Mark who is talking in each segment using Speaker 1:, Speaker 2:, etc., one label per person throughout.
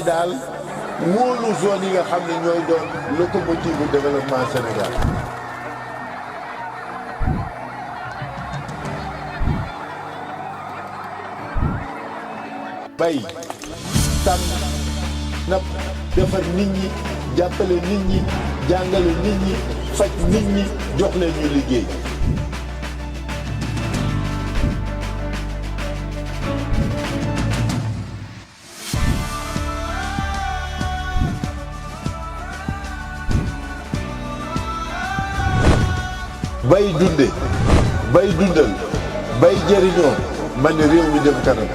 Speaker 1: mooy daal moolu zone yi nga xam ne ñooy doon locomotive bu développement Sénégal. bay sàmm napp defar nit ñi jàppale nit ñi jàngale nit ñi faj nit ñi jox leen ñu liggéey. bay dunde bay dundal bay jëriñoo man ne réew mi dem kanam.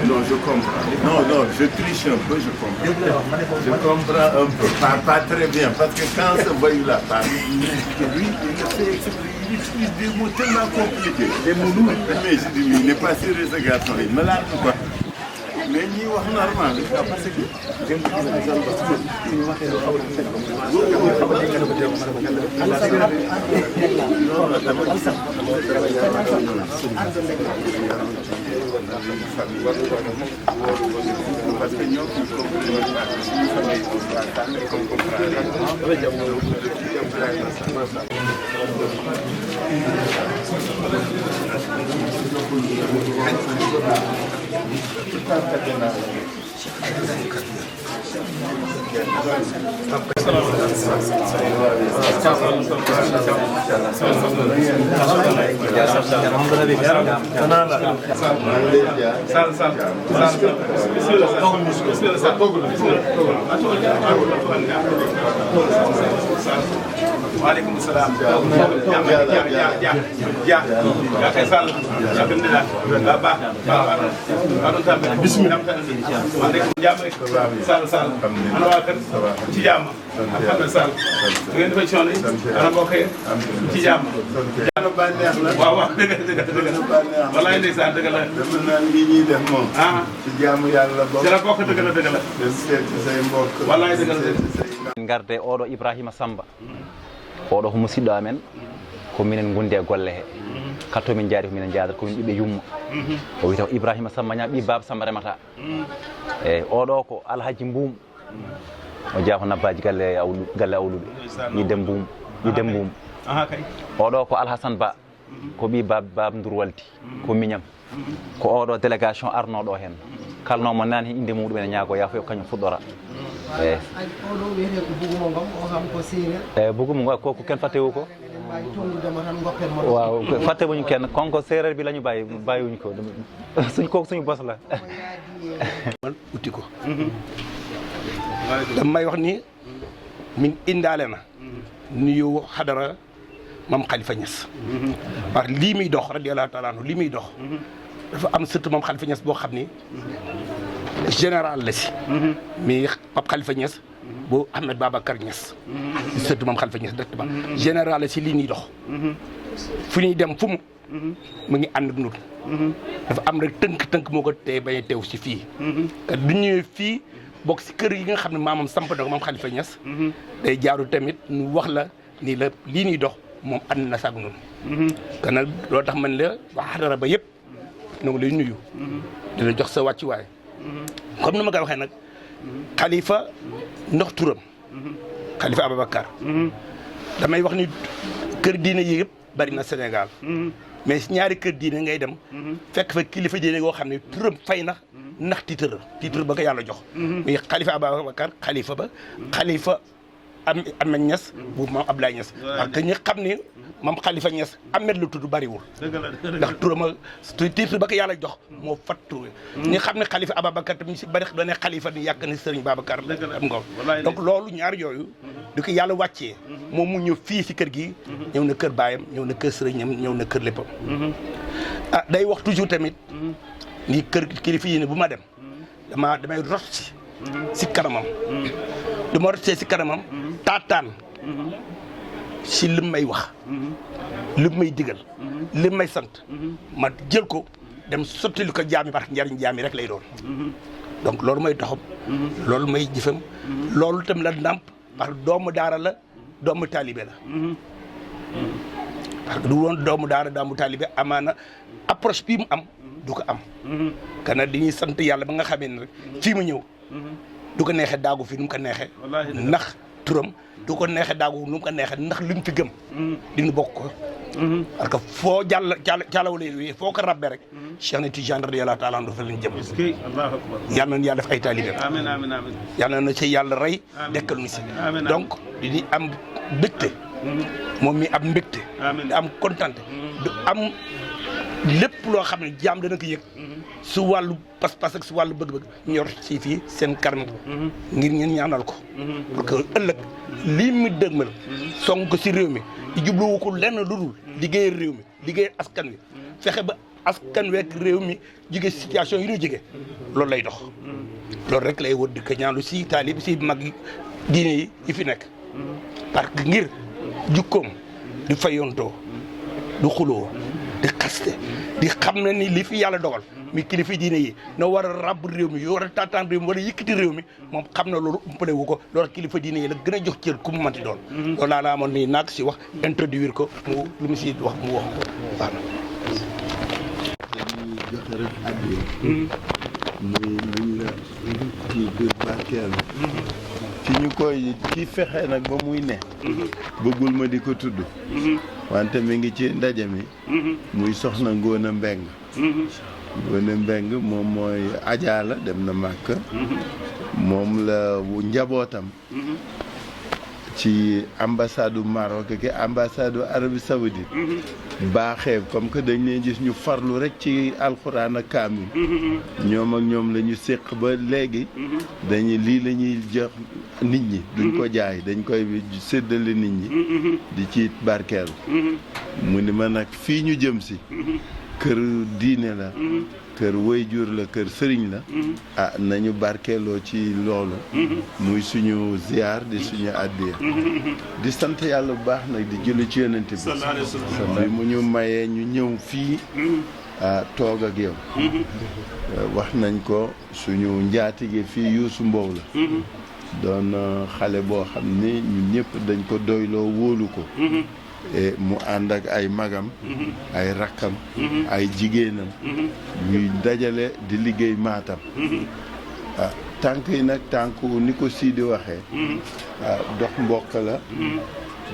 Speaker 2: Non, je comprends. Non, je triche un peu, je comprends. Je comprends un peu. Pas très bien, parce que quand ce voyou-là parle, lui, il utilise des mots tellement compliqués. Des mots lourds. Mais je dis, il n'est pas sérieux ce garçon, il me l'a quoi. Mais ñi wax normal parce que parce que ñoo Waaleykum salaam. Bismillah. Ci jàmm. Alhamdulillah. Ngeen defal ci yoon ana mbokk yi ci jàmm. Jàmm ba neex la. Waaw dëgg. Wallaay ndeysaan dëgg la. Dama naan lii ñuy def moom. Ci jàmm yàlla bokk. Ci la bokk dëgg la. Dem seet say mbokk. Wallaay dëgg la.
Speaker 3: Ngarde oɗo Ibrahima Samba oɗo ko musidɗo amen ko minen gondi e golle he katto min jaari ko minen jaadata komin ɓiɓɓe yumma o wiyata ko Ibrahima Samba ña ɓi baba Samba remata eyyi oɗo ko Alhaji Mboum o jeeya ko nabbaji galle awluɓe yidde Mboum oɗo ko Alhassane Ba ko ɓi baba Ndour Waldi ko miñam ko oɗo délégation arnoɗo hen kalnomo nani inde muɗum ene ñaago yaafo yo kañum fuɗɗora eyyi
Speaker 4: oɗo wiyete ko bugumo ngam o kam ko séeréer
Speaker 3: eyyi bugumo ngo ko ken fattewu ko waaw fatte wuñu kenn konko séeréer bi la ñu bàyyiwuñu ko suñ kooku suñu bos la
Speaker 5: man utti ko damay wax ni min indaale na nuyu xadara mam Khalifa Niass parce que lii muy dox radiyallahu taala anhu lii muy dox dafa am surtout mam Khalifa Niass boo xam ni général la si mais Pape Khalifa Niass bu Ahmed Babacar Niass surtout mam Khalifa Niass directement général la si lii ñuy dox fu ñuy dem fu mu ngi ànd ak ñun dafa am rek tënk moo ko tey bañ a teew si fii du ñëwee fii bokk si kër yi nga xam ne maamam samp na ko mam Khalifa Niass day jaaru tamit nu wax la nii la lii ñuy dox moom ànd na saag ñun kon nag loolu tax man la waa xadara ba yëpp ñoo ngi lay nuyu di la jox sa wàccuwaay comme ni ma koy waxee nag Khalifa ndox turam Khalifa Ababacar damay wax ni kër diine yi yëpp bari na Sénégal mais si ñaari kër diine ngay dem fekk fa kilifa diine yoo xam ne turam fay na ndax titre ba ko yàlla jox muy Khalifa Ababacar Khalifa Ahmed Niass bu maam Abdoulaye Niass parce que ñi xam ne maam Khalifa Niass Ahmed la tudd bariwul ndax turam titre ba ko yàlla jox moo fat tur ñi xam ne Khalifa Ababacar tamit si bari doone Khalifa ni yàgg na Serigne Babacar am nga donc loolu ñaar yooyu di ko yàlla wàccee moom mu ñëw fii si kër gi ñëw na kër baayam ñëw na kër sëriñam ñëw na kër léppam day wax toujours tamit ni kër kilifa yi ne bu ma dem damay rot si kanamam du ma rotee si kanamam taataan si lim may wax lim may digal lim may sant ma jël ko dem sottali ko jaami parce que njariñ jaami rek lay doon donc loolu mooy doxam loolu mooy jëfam loolu tam la ndàmp parce que doomu daara la doomu taalibe la parce que du woon doomu daara doomu taalibe amaana approche bii mu am du ko am kana dañuy sant yàlla ba nga xamee ne rek fii mu ñëw du ko neexee daagu fi nu mu ko neexee ndax turam du ko neexee daagu nu mu ko neexee ndax li mu fi gëm diñu bokk ko parce que foo jàllawale foo ko rabbe rek Cheikh na Tijaan radiyallahu taala anhu dafa leen jëm yal na yàlla def ay taalibe
Speaker 6: amiin amiin amiin
Speaker 5: yal na ci yàlla rey dekkal nu si donc di am mbégte moom mi am mbégte di am kontante du am lépp loo xam ne jaam dana ko yëg su wàllu pas-pas ak su wàllu bëgg-bëgg ñor ci fii seen karmi ngir ngeen ñaanal ko parce que ëllëg lii mu dëgmal song ko si réew mi di jubluwu ko lenn lu dul liggéeyal réew mi liggéeyal askan wi fexe ba askan wi ak réew mi jóge situation yi ñu jóge loolu lay dox loolu rek lay wër di ko ñaanlu si taalib si mag diine yi fi nekk parce que ngir jukkoom di fayontoo du xuloo di xaste di xam na ni li fi yàlla dogal mi kilifa diine yi na war a ràbb réew mi war a taataan réew mi war a yëkkati réew mi moom xam na loolu umpale wu ko loolu kilifa diine yi la gën a jox cër ku mu manti doon loolu laa la amoon nii naag si wax introduire ko mu lu mu si wax mu wax ko baax na
Speaker 2: dañuy joxe rek addiya muy luñ la kii biir barkeel ci ñu koy ci fexe nag ba muy ne bëggul ma di ko tudd wante mi ngi ci ndaje mi muy soxna Ngóona Mbeng Ngóona Mbeng moom mooy Adja la dem na Màkka moom la njabootam ci ambassade du Maroc ak ambassade du Arabie Saoudite baaxee comme que dañ leen gis ñu farlu rek ci alxuraan ak kaamil ñoom ak ñoom la ñu séq ba léegi dañu lii la ñuy jox nit ñi duñ ko jaay dañ koy séddale nit ñi di ci barkeelu mu ni ma nag fii ñu jëm si kër diine la kër wayjur la kër sëriñ la ah nañu barkeeloo ci loolu muy suñu ziar di suñu addiya di sant yàlla bu baax nag di julli ci yonent bi mu ñu mayee ñu ñëw fii toog ak yow wax nañ ko suñu njaatige fii Yuusu Mbow la doon xale boo xam ni ñun ñëpp dañ ko doyloo wóolu ko mu ànd ak ay magam ay rakkam ay jigéenam ñuy dajale di liggéey Matam tànk yi nag tànk ni ko Sidi waxee dox mbokk la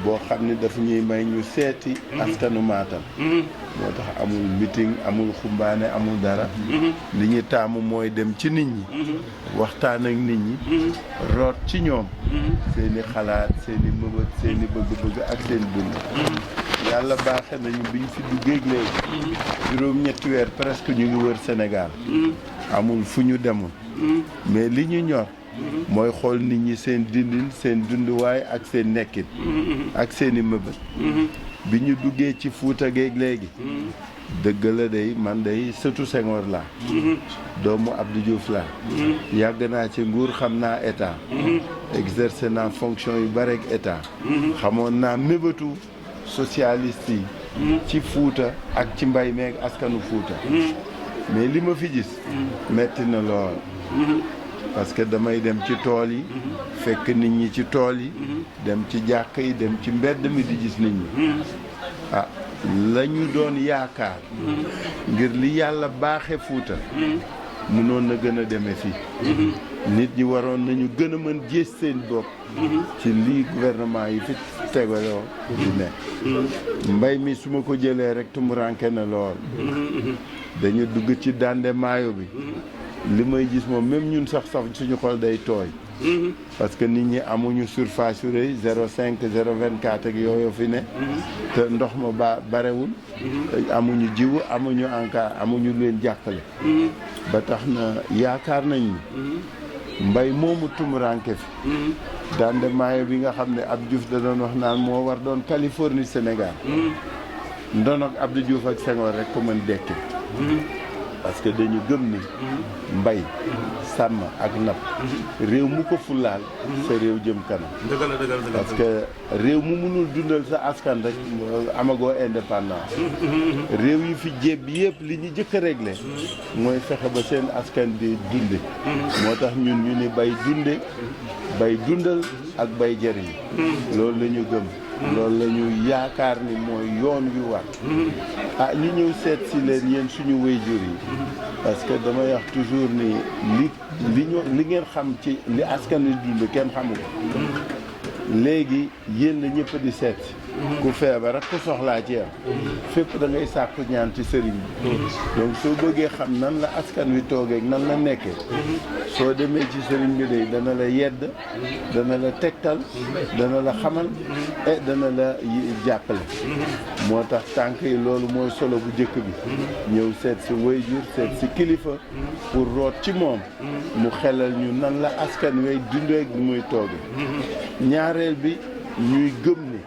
Speaker 2: boo xam ni daf ñuy may ñu seeti askanu Matam moo tax amul meeting amul xumbaane amul dara li ñu taamu mooy dem ci nit ñi waxtaan ak nit ñi root ci ñoom seeni xalaat seeni mëbët seeni bëgg-bëgg ak seen dund yàlla baaxe nañu biñ fi duggee léegi juróom-ñetti weer presque ñu ngi wër Sénégal amul fu ñu demul mais li ñu ñor mooy xool nit ñi seen dindin seen dunduwaay ak seen nekkit ak seeni mëbët bi ñu duggee ci Fouta geeg léegi dëgg la day man day sëtu Senghor laa doomu Abdou Diouf laa yàgg naa ci nguur xam naa état exercer naa fonction yu bare ak état xamoon naa mébatu socialiste yi ci Fouta ak ci mbay meeg askanu Fouta mais li ma fi gis metti na lool parce que damay dem ci tool yi fekk nit ñi ci tool yi dem ci jàkk yi dem ci mbedd mi di gis nit ñi ah la ñu doon yaakaar ngir li yàlla baaxe Fuuta mënoon na gën a demee fii nit ñi waroon nañu gën a mën gis seen bopp ci lii gouvernement yi fi tegaloo di nekk mbay mi su ma ko jëlee rek tumuranke na lool dañu dugg ci dande maayo bi li may gis moom même ñun sax suñu xol day tooy parce que nit ñi amuñu surface yu rëy 0,5 0,24 ak yooyu fi ne te ndox ma barewul amuñu jiwu amuñu ANCAR amuñu leen jàppale ba tax na yaakaar nañ ni mbay moomu tumuranke fi dande maayo bi nga xam ne Abdou Diouf da doon wax naan moo war doon Californie Sénégal ndonok Abdou Diouf ak Senghor rek ko mën dekke parce que dañu gëm ni mbay sàmm ak napp réew mu ko fulaal sa réew jëm kanam parce que réew mu mënul dundal sa askan rek amagoo indépendance réew yi fi jéb yëpp li ñu jëkk a réglé mooy fexe ba seen askan di dunde moo tax ñun ñu ni bay dunde bay dundal ak bay jëriñ loolu la ñu gëm loolu la ñu yaakaar ni mooy yoon wi war ah ñu ñëw seet si leen yéen suñu waajur yi parce que damay wax toujours ni li ngeen xam ci li askan wi dund kenn xamu ko léegi yéen la ñëpp di seet ku feebar ak ku soxlaa ci am fépp da ngay sàkku ñaan ci sëriñ bi donc soo bëggee xam nan la askan wi toogee nan la nekkee soo demee ci sëriñ bi day dana la yedd dana la tegtal dana la xamal et dana la jàppale moo tax tànk yi loolu mooy solo bu njëkk bi ñëw seet si waajur seet si kilifa pour root ci moom mu xelal ñu nan la askan way dundee ak muy toogee ñaareel bi ñuy gëm ni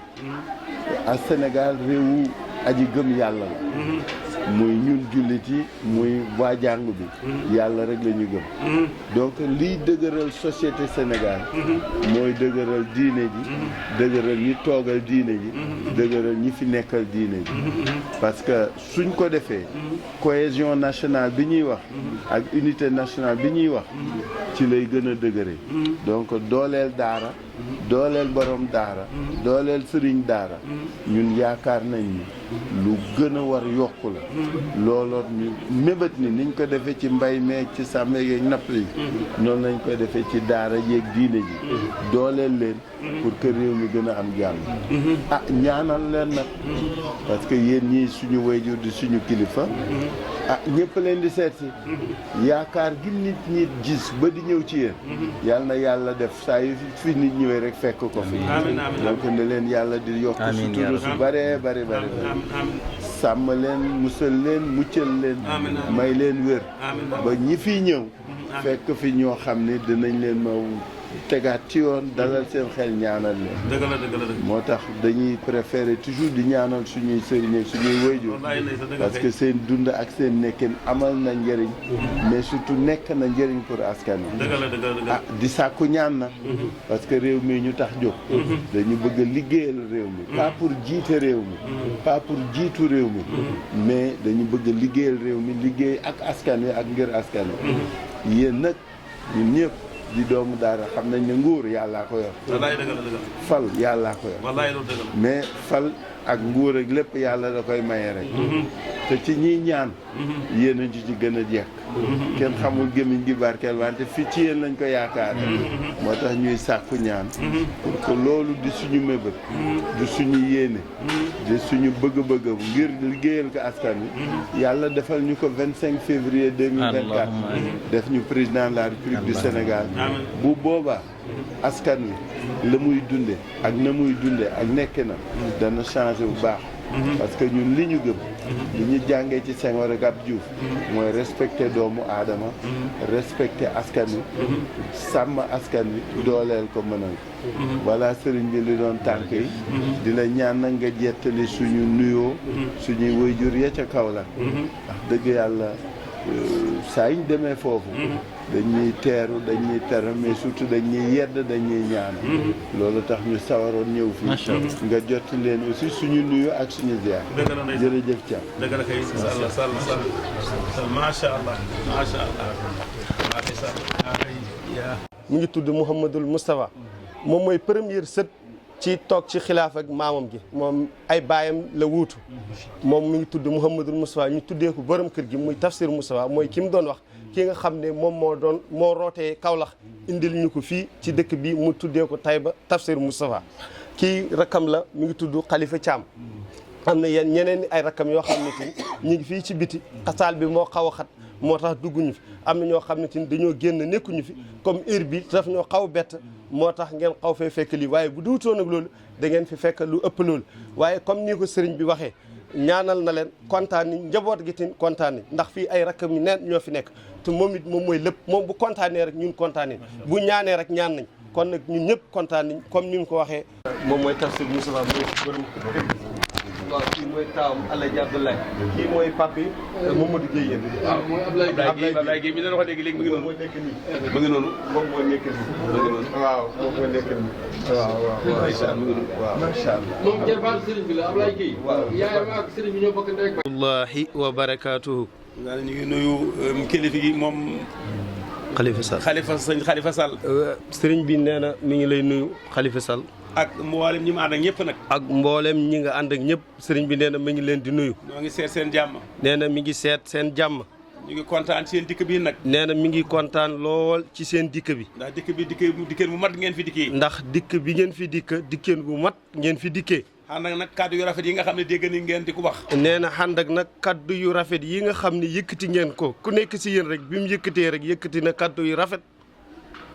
Speaker 2: à Sénégal réewu aji gëm yàlla la muy ñun jullit yi muy waa jàngu bi yàlla rek la ñu gëm donc liy dëgëral société Sénégal mooy dëgëral diine ji dëgëral ñi toogal diine ji dëgëral ñi fi nekkal diine ji parce que suñ ko defee cohésion nationale bi ñuy wax ak unité nationale bi ñuy wax ci lay gën a dëgëre donc dooleel daara dooleel borom daara dooleel sëriñ daara ñun yaakaar nañ ni lu gën a war yokku la looloot ñu mébét ni niñ ko defee ci mbay meeg ci sàmm yeeg napp yi noonu lañ ko defee ci daara yeeg diine ji dooleel leen pour que réew mi gën a am jàmm ah ñaanal leen nag parce que yéen ñii suñu wayjur di suñu kilifa ah ñëpp leen di seet si yaakaar gi nit ñi gis ba di ñëw ci yéen yàlla na yàlla def saa yu fi nit ñëwee rek fekk ko fi donc ne leen yàlla di yokk sutura su bare bare bare sàmm leen musal leen muccal leen may leen wér ba ñi fi ñëw fekk fi ñoo xam ne dinañ leen ma tegaat ci yoon dalal seen xel ñaanal leen
Speaker 5: dëgg la
Speaker 2: moo tax dañuy préférer toujours di ñaanal suñuy sëriñ ak suñuy waajur parce que seen dund ak seen nekkin amal na njëriñ mais surtout nekk na njëriñ pour askan wi ah di sàkku ñaan na parce que réew mi ñu tax jóg dañu bëgg a liggéeyal réew mi pas pour jiite réew mi pas pour jiitu réew mi mais dañu bëgg a liggéeyal réew mi liggéey ak askan wi ak ngir askan wi yéen nag ñun ñëpp di doomu daara xam nañ ne nguur yàllaa ko yor fal yàllaa ko yor mais fal ak nguur ak lépp yàlla da koy maye rek te ci ñiy ñaan yéen a ci gën a jekk kenn xamul gémmiñ gi barkeel wante fii ci yéen lañ ko yaakaar moo tax ñuy sàkku ñaan pour que loolu di suñu mébét di suñu yéene di suñu bëgg-bëgg ngir liggéeyal ko askan wi yàlla defal ñu ko 25 février 2024 def ñu président de la République du Sénégal bu boobaa askan wi la muy dunde ak na muy dunde ak nekke na dana changé bu baax parce que ñun li ñu gëm li ñu jàngee ci Senghor ak Abdou Diouf mooy respecté doomu aadama respecté askan wi sàmm askan wi dooleel ko mënal ko voilà sëriñ bi li doon tànk yi di la ñaan nag nga jettali suñu nuyoo suñuy waajur ya ca kaw la wax dëgg yàlla saa yiñ demee foofu dañuy teeru dañuy teral mais surtout dañuy yedd dañuy ñaanal loolu tax ñu sawaroon ñëw fii nga jot leen aussi suñu nuyu ak suñu ziar jërëjëf Thiam
Speaker 5: dëgg la kay sall macha allah
Speaker 6: mi ngi tudd Mouhamadul Moustapha moom mooy première sët ci toog ci xilaaf ak maamam gi moom ay baayam la wuutu moom mi ngi tudd Mouhamadul Moustapha ñu tuddee ko borom kër gi muy tafsir Moustapha mooy ki mu doon wax ki nga xam ne moom moo rootee Kaolack indil ñu ko fii ci dëkk bi mu tuddee ko Taiba tafsir Moustapha kii rakkam la mi ngi tudd Khalifa Thiam am na yéen ñeneen ay rakkam yoo xam ne ti ñu ngi fii ci biti xasaal bi moo xaw a xat moo tax dugguñu fi am na ñoo xam ne ti dañoo génn nekkuñu fi comme heure bi daf ñoo xaw bett moo tax ngeen xaw fee fekk lii waaye bu duutoon ak loolu da ngeen fi fekk lu ëpp loolu waaye comme ni ko sëriñ bi waxee ñaanal na leen kontaan ni njaboot gi tin kontaan ni ndax fii ay rakkam yi neen ñoo fi nekk te moom it moom mooy lépp moom bu kontaanee rek ñun kontaan nañ bu ñaanee rek ñaan nañ kon nag ñun ñëpp kontaan nañ comme ni mu ko waxee moom mooy tafsir Moustapha mooy borom waaw kii mooy taawam Alaaji Abdoulaye kii mooy papi Mamadou Yéenne
Speaker 5: waaw mooy Ablaye Gueye mi doon wax léegi mu ngi noonu
Speaker 6: moo nekk nii
Speaker 5: mu ngi noonu
Speaker 6: moom moo nekk nii waaw moom moo nekk nii waaw
Speaker 5: macha allah
Speaker 6: waaw macha allah
Speaker 4: moom jarbaatu sëriñ bi la Ablaye Gueye.
Speaker 6: waaw
Speaker 4: yaayam ak sëriñ bi ñoo bokk ndey ak baay.
Speaker 6: wallahi wa barakaatuhu.
Speaker 5: nga ñu ngi nuyu kilifa gi moom
Speaker 6: Khalifa Sall
Speaker 5: Khalifa Sall
Speaker 6: sëriñ bi nee na mi ngi lay nuyu Khalifa Sall
Speaker 5: ak mboolem ñi mu ànd ak ñëpp nag
Speaker 6: ak mboolem ñi nga ànd ak ñëpp sëriñ bi nee na mi ngi leen di nuyu
Speaker 5: ñoo ngi seet seen jàmm
Speaker 6: nee na mi ngi seet seen jàmm
Speaker 5: ñu ngi kontaan ci seen dikk bi nag
Speaker 6: nee na mi ngi kontaan lool ci seen dikk bi
Speaker 5: ndax dikk bi dikkeen bu mat ngeen fi dikkee
Speaker 6: ndax dikk bi ngeen fi dikkeen bu mat ngeen fi dikkee
Speaker 5: ànd ak nag kàddu yu rafet yi nga xam ne dégg ni ngeen di ko wax
Speaker 6: nee na ànd ak nag kaddu yu rafet yi nga xam ne yëkkati ngeen ko ku nekk si yéen rek bi mu yëkkatee rek yëkkati na kaddu yu rafet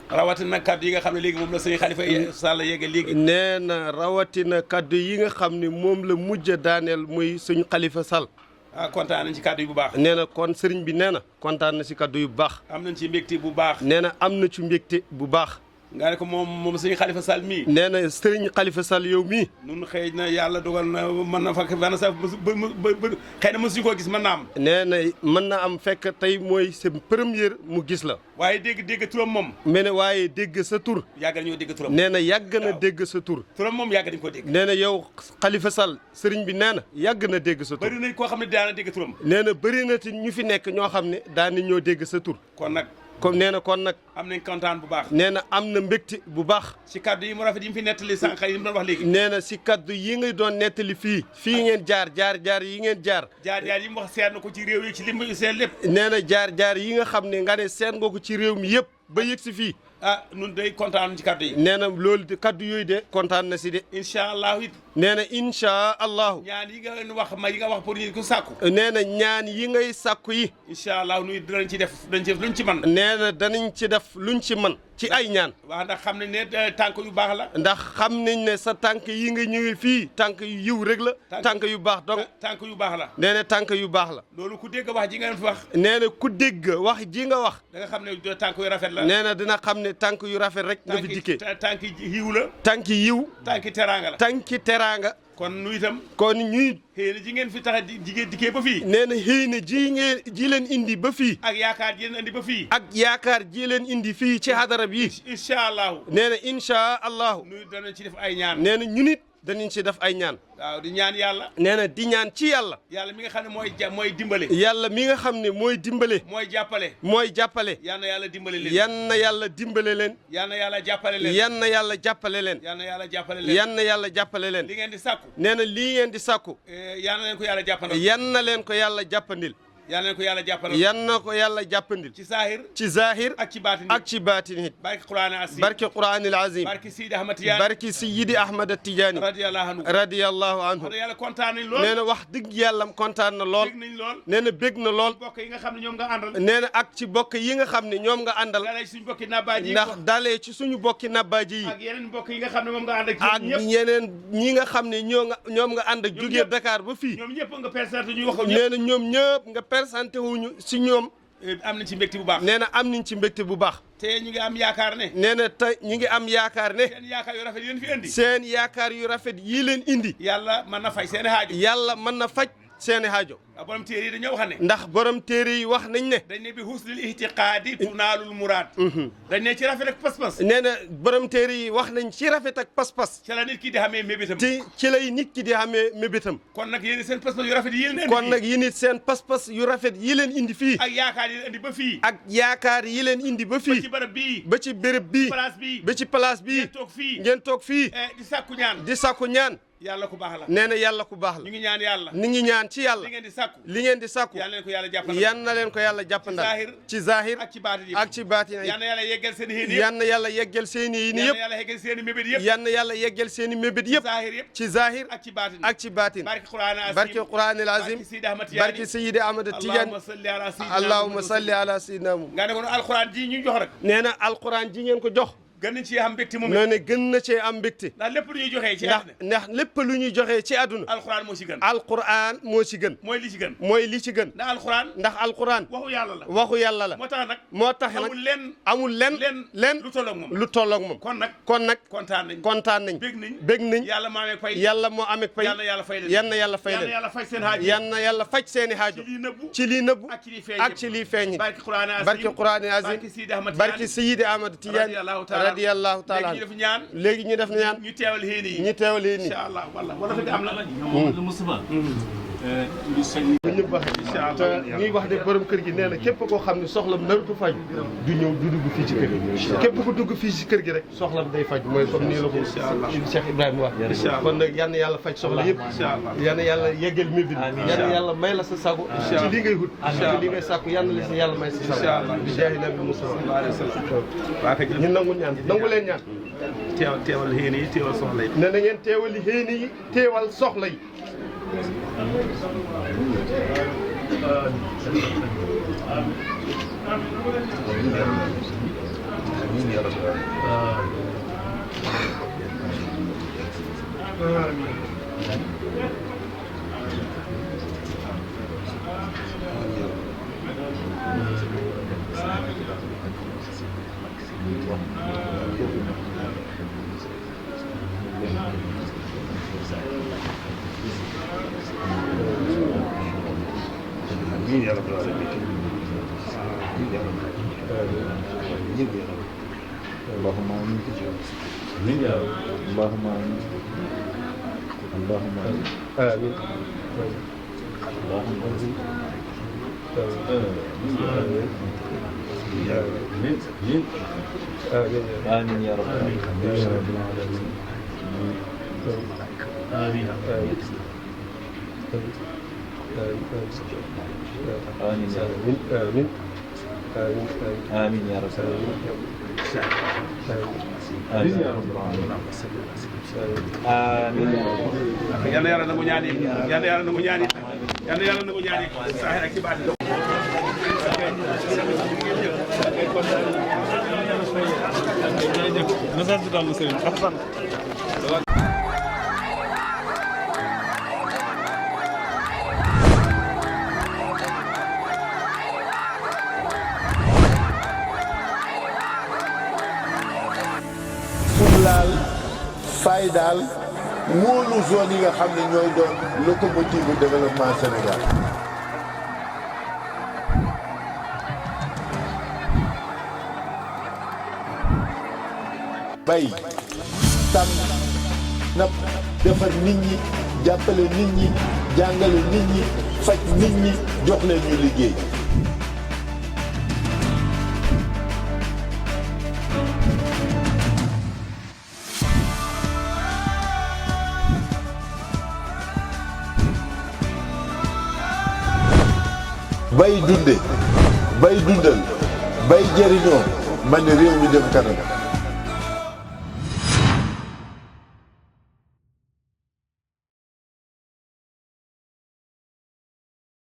Speaker 5: rawatina nag kaddu yi nga xam ne léegi moom la sëñ Khalifa Sall yegge léegi
Speaker 6: nee na rawatina kaddu yi nga xam ne moom la mujj a daaneel muy suñu Khalifa Sall
Speaker 5: kontaan nañ ci kaddu yi bu baax
Speaker 6: nee na kon sëriñ bi nee na kontaan na si kaddu yu baax
Speaker 5: am nañ ci mbégte bu baax
Speaker 6: nee na am na ci mbégte bu baax
Speaker 5: nga ne ko moom sëñ Khalifa Sall mii
Speaker 6: nee na sëriñ Khalifa Sall yow mii
Speaker 5: nun xëy na yàlla dogal na mën na fa benn sax xëy na mësuñu koo gis mën naa am
Speaker 6: nee na mën na am fekk tey mooy sa première mu gis la
Speaker 5: waaye dégg turam moom
Speaker 6: mais ne waaye dégg sa tur
Speaker 5: yàgg nañoo dégg turam
Speaker 6: nee na yàgg na dégg sa tur
Speaker 5: turam moom yàgg nañ ko dégg
Speaker 6: nee na yow Khalifa Sall sëriñ bi nee na yàgg na dégg sa tur
Speaker 5: bëri nañ koo xam ne daana dégg turam
Speaker 6: nee na bëri na ci ñu fi nekk ñoo xam ne daan ñoo dégg sa tur
Speaker 5: kon nag
Speaker 6: comme nee na kon nag
Speaker 5: am nañ kontaan bu baax
Speaker 6: nee na am na mbégte bu baax
Speaker 5: si kaddu yi mu rafet yi mu fi nettali sànq yi mu doon wax léegi
Speaker 6: nee na si kaddu yi nga doon nettali fii ngeen jaar yi ngeen jaar
Speaker 5: yi mu wax seet na ko ci réew yi ci lim seen lépp
Speaker 6: nee na jaar yi nga xam ne nga ne seet nga ko ci réew mi yëpp ba yëg si fii
Speaker 5: nun day kontaan ci kaddu yi
Speaker 6: nee na loolu de kaddu yooyu de kontaan na si de
Speaker 5: incha allahu it
Speaker 6: nee na incha allahu
Speaker 5: ñaan yi nga wax yi nga wax pour ñu ko sàkku
Speaker 6: nee na ñaan yi ngay sàkku yi
Speaker 5: incha allahu nuy danañ ci def luñ ci mën
Speaker 6: nee na danañ ci def luñ ci mën ci ay ñaan
Speaker 5: waaw ndax xam nañ ne tànk yu baax la
Speaker 6: ndax xam nañ ne sa tànk yi nga ñëwee fii tànk yu yiw rek la tànk yu baax donc
Speaker 5: tànk yu baax la
Speaker 6: nee na tànk yu baax la
Speaker 5: loolu ku dégg wax ji nga fi wax
Speaker 6: nee na ku dégg wax ji nga wax
Speaker 5: da nga xam ne tànk yu rafet la
Speaker 6: nee na dina xam ne tànk yu rafet rek nga fi dikkee
Speaker 5: tànk yiw la
Speaker 6: tànk yiw
Speaker 5: tànk teraanga la
Speaker 6: tànk teraanga
Speaker 5: kon nu itam
Speaker 6: kon ñuy
Speaker 5: xëy na ji ngeen fi tax a jigéen dikkee ba fii
Speaker 6: nee na xëy na ji leen indi ba fii
Speaker 5: ak yaakaar ji leen indi ba fii
Speaker 6: ak yaakaar ji leen indi fii ci hadara bi
Speaker 5: incha allahu
Speaker 6: nee na incha allahu
Speaker 5: nuy danañ ci def ay ñaan
Speaker 6: nee na ñun it danañ ci def ay ñaan
Speaker 5: waaw di ñaan yàlla
Speaker 6: nee na di ñaan ci yàlla
Speaker 5: yàlla mi nga xam ne mooy dimbale
Speaker 6: yàlla mi nga xam ne mooy dimbale
Speaker 5: mooy jàppale
Speaker 6: yal na yàlla dimbale leen
Speaker 5: yal na yàlla dimbale leen
Speaker 6: yal na yàlla jàppale leen
Speaker 5: yal na yàlla jàppale leen
Speaker 6: yal na yàlla jàppale leen
Speaker 5: yal na yàlla jàppale leen
Speaker 6: li ngeen di sàkku
Speaker 5: nee na lii ngeen di sàkku
Speaker 6: yal na leen ko yàlla jàppandil
Speaker 5: yal na leen ko yàlla jàppandil
Speaker 6: yal na leen ko yàlla jàppandil
Speaker 5: yal na ko yàlla jàppandil
Speaker 6: ci zahir
Speaker 5: ak ci baatin
Speaker 6: ak ci baatin it barke Qur'anil azim
Speaker 5: barke Sidi Ahmad Tidiane
Speaker 6: barke Sidi Ahmad Tidiane radiyallahu anhu
Speaker 5: yàlla kontaan nañ lool
Speaker 6: nee na wax dëgg yàlla kontaan na lool nee na bég na lool
Speaker 5: bokk yi nga xam ne ñoom nga àndal
Speaker 6: nee na ak ci bokk yi nga xam ne ñoom nga àndal ndax dalee ci suñu bokki nabbaaji yi
Speaker 5: ak yeneen bokk yi nga xam ne moom nga ànd ak
Speaker 6: yeneen ñi nga xam ne ñoom nga ànd ak jógee Dakar ba fii
Speaker 5: ñoom ñëpp nga présenté ñu wax
Speaker 6: nee na ñoom ñëpp nga présenté wuñu si ñoom
Speaker 5: am nañ ci mbégte bu baax
Speaker 6: nee na am nañ ci mbégte bu baax
Speaker 5: te ñu ngi am yaakaar ne
Speaker 6: nee na te ñu ngi am yaakaar ne
Speaker 5: seen yaakaar yu rafet yi leen fi indi
Speaker 6: seen yaakaar yu rafet yi leen indi
Speaker 5: yàlla mën na fay seen haajo
Speaker 6: yàlla mën na faj seeni haajo
Speaker 5: borom téere yi dañoo wax ne
Speaker 6: ndax borom téere yi wax nañ ne
Speaker 5: dañ ne bi husnil ihtiqaadi tunaalul muraad dañ ne ci rafet ak pas-pas
Speaker 6: nee na borom téere yi wax nañ ci rafet ak pas-pas
Speaker 5: ci la nit ki di xamee mébétam
Speaker 6: ci lay nit ki di xamee mébétam
Speaker 5: kon nag yéen seen pas-pas yu rafet yi leen indi
Speaker 6: kon nag yéen seen pas-pas yu rafet yi leen indi fii
Speaker 5: ak yaakaar yi leen indi ba fii
Speaker 6: ak yaakaar yi leen indi ba fii
Speaker 5: ba ci barab bii
Speaker 6: ba ci béréb bii
Speaker 5: place bii
Speaker 6: ba ci place bii ngeen toog fii di sàkku ñaan
Speaker 5: yàlla ku baax la
Speaker 6: nee na yàlla ku baax la
Speaker 5: ñu ngi ñaan yàlla
Speaker 6: ni ngi ñaan ci yàlla li ngeen di sàkku
Speaker 5: yal na leen ko yàlla jàppandal
Speaker 6: yal na leen ko yàlla jàppandal ci zahir
Speaker 5: ak ci baatin
Speaker 6: ak ci baatin
Speaker 5: yal na yàlla yeggal seen yéene yëpp
Speaker 6: yal na yàlla yeggal seen yéene yëpp
Speaker 5: yal na yàlla yeggal seen mébét yëpp
Speaker 6: yal na yàlla yeggal seen mébét yëpp ci zahir
Speaker 5: ak ci baatin
Speaker 6: ak ci baatin barke Qur'anil azim barke Seydi Ahmad Tidiane allahumma salli ala sayyidina
Speaker 5: nga ne ko alquran ji ñu jox rek
Speaker 6: nee na alquran ji ngeen ko jox
Speaker 5: gën na ci am mbégte moom
Speaker 6: nee na gën na cee am mbégte
Speaker 5: ndax lépp lu ñuy joxee ci
Speaker 6: ndax lépp lu ñuy joxee ci àdduna
Speaker 5: alxuraan moo ci gën
Speaker 6: alxuraan moo ci gën
Speaker 5: mooy li ci gën
Speaker 6: mooy li ci gën
Speaker 5: ndax alxuraan waxu yàlla la
Speaker 6: moo tax nag
Speaker 5: amul lenn
Speaker 6: lu tolloog moom
Speaker 5: kon nag
Speaker 6: kontaan nañ bég nañ yàlla moo amee pay yal na yàlla fay leen yal na yàlla faj seeni haajo ci lii nëbbu ak ci lii feeñ barke Qur'aan azim barke Seydi Ahmad Tidiane radiyallahu taala léegi ñu def ñaan ñu teewal yéene yi incha allah wala fi am na ñëpp waxe te ñuy wax ne borom kër gi nee na képp koo xam ne soxlam naratu faj du ñëw du dugg fii ci kër gi képp ku dugg fii ci kër gi rek soxlam day faj mooy comme nii la ko Cheikh Ibrahima wax kon nag yal na yàlla faj soxla yëpp yal na yàlla yeggal mébét yal na yàlla may la sa sago ci li ngay wut ci li ngay sàkku yal na la si yàlla may sa sago bi jaahi nabi Musa sallallahu alayhi wa sallam ñu nangu ñaan nangu leen ñaan
Speaker 5: teewal yéene yi teewal soxla yi
Speaker 6: ne na ngeen teewal yéene yi teewal soxla yi
Speaker 2: يا رب العالمين يا رب اللهم امين امين يا رب اللهم امين اللهم امين
Speaker 6: امين
Speaker 2: اللهم امين آمين يا رب العالمين آمين آمين يا رب آمين يا رب العالمين آمين
Speaker 5: yàlla yàlla nangu ñaan yi yàlla yàlla nangu ñaan yi yàlla yàlla nangu ñaan yi saahir ak ci baat
Speaker 1: fulaal faydaal wóolu zone yi nga xam ne ñooy doon locomotive du développement Sénégal. bay tànn napp defar nit ñi jàppale nit ñi jàngale nit ñi faj nit ñi jox leen ñu liggéey. bay dunde bay dundal bay jëriñoo man ne réew mi dem kanam.